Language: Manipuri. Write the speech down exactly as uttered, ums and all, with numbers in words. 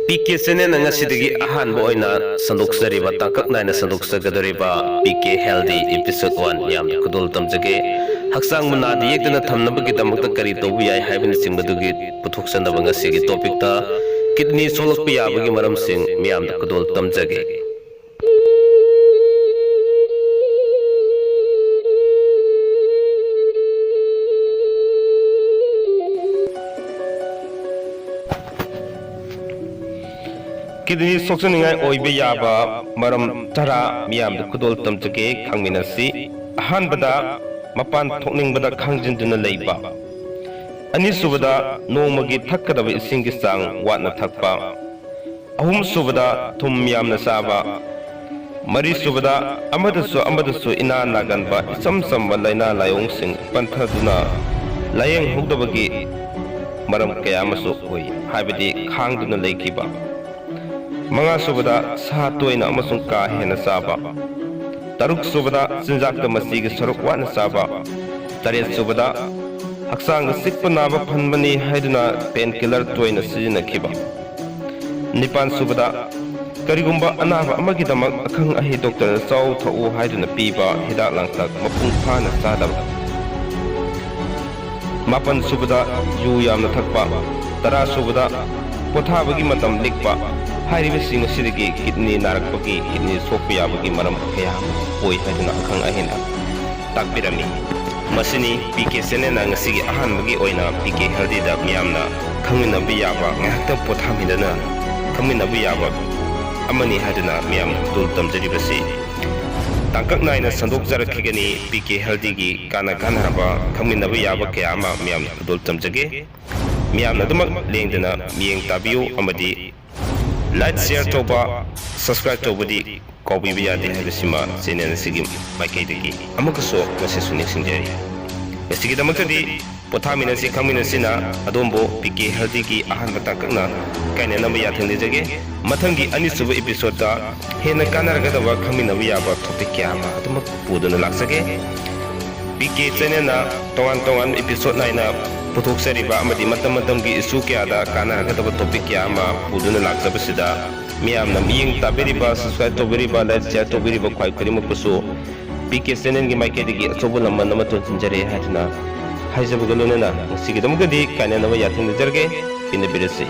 ꯄꯤ ꯀꯦ ꯆꯦꯅꯦꯜꯅ ꯉꯁꯤꯗꯒꯤ ꯑꯍꯥꯟꯕ ꯑꯣꯏꯅ ꯁꯟꯗꯣꯛꯆꯔꯤꯕ, ꯇꯥꯡꯀꯛ ꯅꯥꯏꯅ ꯁꯟꯗꯣꯛꯆꯒꯗꯧꯔꯤꯕ ꯄꯤ ꯀꯦ ꯍꯦꯜꯗꯤ ꯏꯄꯤꯁꯣꯗ ꯋꯥꯟ ꯃꯤꯌꯥꯝꯗ ꯈꯨꯗꯣꯜ ꯇꯝꯖꯒꯦ꯫ ꯍꯛꯆꯥꯡ ꯃꯨꯟꯅ ꯌꯦꯛꯇꯅ ꯊꯝꯅꯕꯒꯤꯗꯃꯛꯇ ꯀꯔꯤ ꯇꯧꯕ ꯌꯥꯏ ꯍꯥꯏꯕꯅꯆꯤꯡꯕꯗꯨꯒꯤ ꯄꯨꯊꯣꯛꯆꯅꯕ ꯉꯁꯤꯒꯤ ꯇꯣꯄꯤꯛꯇ ꯀꯤꯗꯅꯤ ꯁꯣꯛꯂꯛꯄ ꯌꯥꯕꯒꯤ ꯃꯔꯝꯁꯤꯡ ꯃꯤꯌꯥꯝꯗ ꯈꯨꯗꯣꯜ ꯇꯝꯖꯒꯦ꯫ ꯀꯤꯗꯅꯤ ꯁꯣꯛꯆꯅꯤꯡꯉꯥꯏ ꯑꯣꯏꯕ ꯌꯥꯕ ꯃꯔꯝ ꯇꯔꯥ ꯃꯤꯌꯥꯝꯗ ꯈꯨꯗꯣꯜ ꯇꯝꯖꯒꯦ, ꯈꯪꯃꯤꯟꯅꯁꯤ꯫ ꯑꯍꯥꯟꯕꯗ, ꯃꯄꯥꯟ ꯊꯣꯛꯅꯤꯡꯕꯗ ꯈꯥꯡꯖꯤꯟꯗꯨꯅ ꯂꯩꯕ꯫ ꯑꯅꯤꯁꯨꯕꯗ, ꯅꯣꯡꯃꯒꯤ ꯊꯛꯀꯗꯕ ꯏꯁꯤꯡꯒꯤ ꯆꯥꯡ ꯋꯥꯠꯅ ꯊꯛꯄ꯫ ꯑꯍꯨꯝꯁꯨꯕꯗ, ꯊꯨꯝ ꯌꯥꯝꯅ ꯆꯥꯕ꯫ ꯃꯔꯤꯁꯨꯕꯗ, ꯑꯃꯗꯁꯨ ꯑꯃꯗꯁꯨ ꯏꯅꯥ ꯅꯥꯒꯟꯕ ꯏꯆꯝ ꯆꯝꯕ ꯂꯥꯏꯅꯥ ꯂꯥꯏꯑꯣꯡꯁꯤꯡ ꯄꯟꯊꯗꯨꯅ ꯂꯥꯏꯌꯦꯡꯍꯧꯗꯕꯒꯤ ꯃꯔꯝ ꯀꯌꯥ ꯑꯃꯁꯨ ꯑꯣꯏ, ꯍꯥꯏꯕꯗꯤ ꯈꯥꯡꯗꯨꯅ ꯂꯩꯈꯤꯕ꯫ ꯃꯉꯥꯁꯨꯕꯗ, ꯁꯥ ꯇꯣꯏꯅ ꯑꯃꯁꯨꯡ ꯀꯥ ꯍꯦꯟꯅ ꯆꯥꯕ꯫ ꯇꯔꯨꯛꯁꯨꯕꯗ, ꯆꯤꯟꯖꯥꯛꯇ ꯃꯆꯤꯒꯤ ꯁꯔꯨꯛ ꯋꯥꯠꯅ ꯆꯥꯕ꯫ ꯇꯔꯦꯠꯁꯨꯕꯗ, ꯍꯛꯆꯥꯡꯗ ꯆꯤꯛꯄ ꯅꯥꯕ ꯐꯍꯟꯕꯅꯤ ꯍꯥꯏꯗꯨꯅ ꯄꯦꯟ ꯀꯤꯂꯔ ꯇꯣꯏꯅ ꯁꯤꯖꯤꯟꯅꯈꯤꯕ꯫ ꯅꯤꯄꯥꯟꯁꯨꯕꯗ, ꯀꯔꯤꯒꯨꯝꯕ ꯑꯅꯥꯕ ꯑꯃꯒꯤꯗꯃꯛ ꯑꯈꯪ ꯑꯍꯩ ꯗꯣꯛꯇꯔꯅ ꯆꯥꯎ ꯊꯛꯎ ꯍꯥꯏꯗꯨꯅ ꯄꯤꯕ ꯍꯤꯗꯥꯛ ꯂꯥꯡꯊꯛ ꯃꯄꯨꯡ ꯐꯥꯅ ꯆꯥꯗꯕ꯫ ꯃꯥꯄꯟꯁꯨꯕꯗ, ꯌꯨ ꯌꯥꯝꯅ ꯊꯛꯄ꯫ ꯇꯔꯥꯁꯨꯕꯗ, ꯄꯣꯊꯥꯕꯒꯤ ꯃꯇꯝ ꯂꯤꯛꯄ꯫ ꯍꯥꯏꯔꯤꯕꯁꯤꯡ ꯑꯁꯤꯗꯒꯤ ꯀꯤꯗꯅꯤ ꯅꯥꯔꯛꯄꯒꯤ, ꯀꯤꯗꯅꯤ ꯁꯣꯛꯄ ꯌꯥꯕꯒꯤ ꯃꯔꯝ ꯀꯌꯥ ꯑꯃ ꯑꯣꯏ ꯍꯥꯏꯗꯨꯅ ꯑꯈꯪ ꯑꯍꯩꯅ ꯇꯥꯛꯄꯤꯔꯝꯃꯤ꯫ ꯃꯁꯤꯅꯤ ꯄꯤ ꯀꯦ ꯆꯦꯅꯦꯜꯅ ꯉꯁꯤꯒꯤ ꯑꯍꯥꯟꯕꯒꯤ ꯑꯣꯏꯅ ꯄꯤ ꯀꯦ ꯍꯦꯜꯗꯤꯗ ꯃꯤꯌꯥꯝꯅ ꯈꯪꯃꯤꯟꯅꯕ ꯌꯥꯕ, ꯉꯥꯏꯍꯥꯛꯇꯪ ꯄꯣꯊꯥꯃꯤꯟꯅꯅ ꯈꯪꯃꯤꯟꯅꯕ ꯌꯥꯕ ꯑꯃꯅꯤ ꯍꯥꯏꯗꯨꯅ ꯃꯤꯌꯥꯝꯅ ꯈꯨꯗꯣꯜ ꯇꯝꯖꯔꯤꯕꯁꯤ꯫ ꯇꯥꯡꯀꯛ ꯅꯥꯏꯅ ꯁꯟꯗꯣꯛꯆꯔꯛꯈꯤꯒꯅꯤ꯫ ꯄꯤ ꯀꯦ ꯍꯦꯜꯗꯤꯒꯤ ꯀꯥꯟꯅ ꯀꯥꯟꯅꯔꯕ ꯈꯪꯃꯤꯟꯅꯕ ꯌꯥꯕ ꯀꯌꯥ ꯑꯃ ꯃꯤꯌꯥꯝꯅ ꯈꯨꯗꯣꯜ ꯇꯝꯖꯒꯦ꯫ ꯃꯤꯌꯥꯝꯅ ꯑꯗꯨꯃꯛ ꯂꯦꯡꯗꯅ ꯃꯤꯠꯌꯦꯡ ꯇꯥꯕꯤꯌꯨ ꯑꯃꯗꯤ ꯂꯥꯏꯛ, ꯁꯤꯌꯔ ꯇꯧꯕ, ꯁꯕꯁꯀ꯭ꯔꯥꯏꯕ ꯇꯧꯕꯗꯤ ꯀꯥꯎꯕꯤꯕ ꯌꯥꯗꯦ ꯍꯥꯏꯕꯁꯤꯃ ꯆꯦꯅꯦꯜ ꯑꯁꯤꯒꯤ ꯃꯥꯏꯀꯩꯗꯒꯤ ꯑꯃꯨꯛꯀꯁꯨ ꯉꯁꯤꯁꯨ ꯅꯤꯡꯁꯤꯡꯖꯔꯤ꯫ ꯉꯁꯤꯒꯤꯗꯃꯛꯇꯗꯤ ꯄꯣꯊꯥꯃꯤꯟꯅꯁꯤ, ꯈꯪꯃꯤꯟꯅꯁꯤꯅ ꯑꯗꯣꯝꯕꯨ ꯄꯤ ꯀꯦ ꯍꯦꯜꯗꯤꯒꯤ ꯑꯍꯥꯟꯕ ꯇꯥꯡꯀꯛꯅ ꯀꯥꯏꯅꯅꯕ ꯌꯥꯊꯪ ꯅꯤꯖꯒꯦ꯫ ꯃꯊꯪꯒꯤ ꯑꯅꯤꯁꯨꯕ ꯏꯄꯤꯁꯣꯗꯇ ꯍꯦꯟꯅ ꯀꯥꯟꯅꯔꯒꯗꯕ ꯈꯪꯃꯤꯟꯅꯕ ꯌꯥꯕ ꯇꯣꯄꯤꯛ ꯀꯌꯥ ꯑꯃ ꯑꯗꯨꯃꯛ ꯄꯨꯗꯨꯅ ꯂꯥꯛꯆꯒꯦ꯫ ꯄꯤ ꯀꯦ ꯆꯦꯅꯦꯜꯅ ꯇꯣꯉꯥꯟ ꯇꯣꯉꯥꯟꯕ ꯏꯄꯤꯁꯣꯗ ꯅꯥꯏꯅ ꯄꯨꯊꯣꯛꯆꯔꯤꯕ ꯑꯃꯗꯤ ꯃꯇꯝ ꯃꯇꯝꯒꯤ issue ꯀꯌꯥꯗ ꯀꯥꯟꯅꯔꯒꯗꯕ topic ꯀꯌꯥ ꯑꯃ ꯄꯨꯗꯨꯅ ꯂꯥꯛꯆꯕꯁꯤꯗ, ꯃꯤꯌꯥꯝꯅ ꯃꯤꯠꯌꯦꯡ ꯇꯥꯕꯤꯔꯤꯕ, subscribe ꯇꯧꯕꯤꯔꯤꯕ, like, share ꯇꯧꯕꯤꯔꯤꯕ ꯈ꯭ꯋꯥꯏ ꯈꯨꯗꯤꯡꯃꯛꯄꯨꯁꯨ ꯄꯤ ꯀꯦ channelꯒꯤ ꯃꯥꯏꯀꯩꯗꯒꯤ ꯑꯆꯧꯕ ꯂꯃꯟ ꯑꯃ ꯊꯣꯟꯖꯤꯟꯖꯔꯤ ꯍꯥꯏꯗꯨꯅ ꯍꯥꯏꯖꯕꯒ ꯂꯣꯏꯅꯅ ꯉꯁꯤꯒꯤꯗꯃꯛꯇꯗꯤ ꯀꯥꯏꯅꯅꯕ ꯌꯥꯊꯪ ꯅꯤꯖꯔꯒꯦ꯫ ꯄꯤꯟꯅꯕꯤꯔꯁꯤ꯫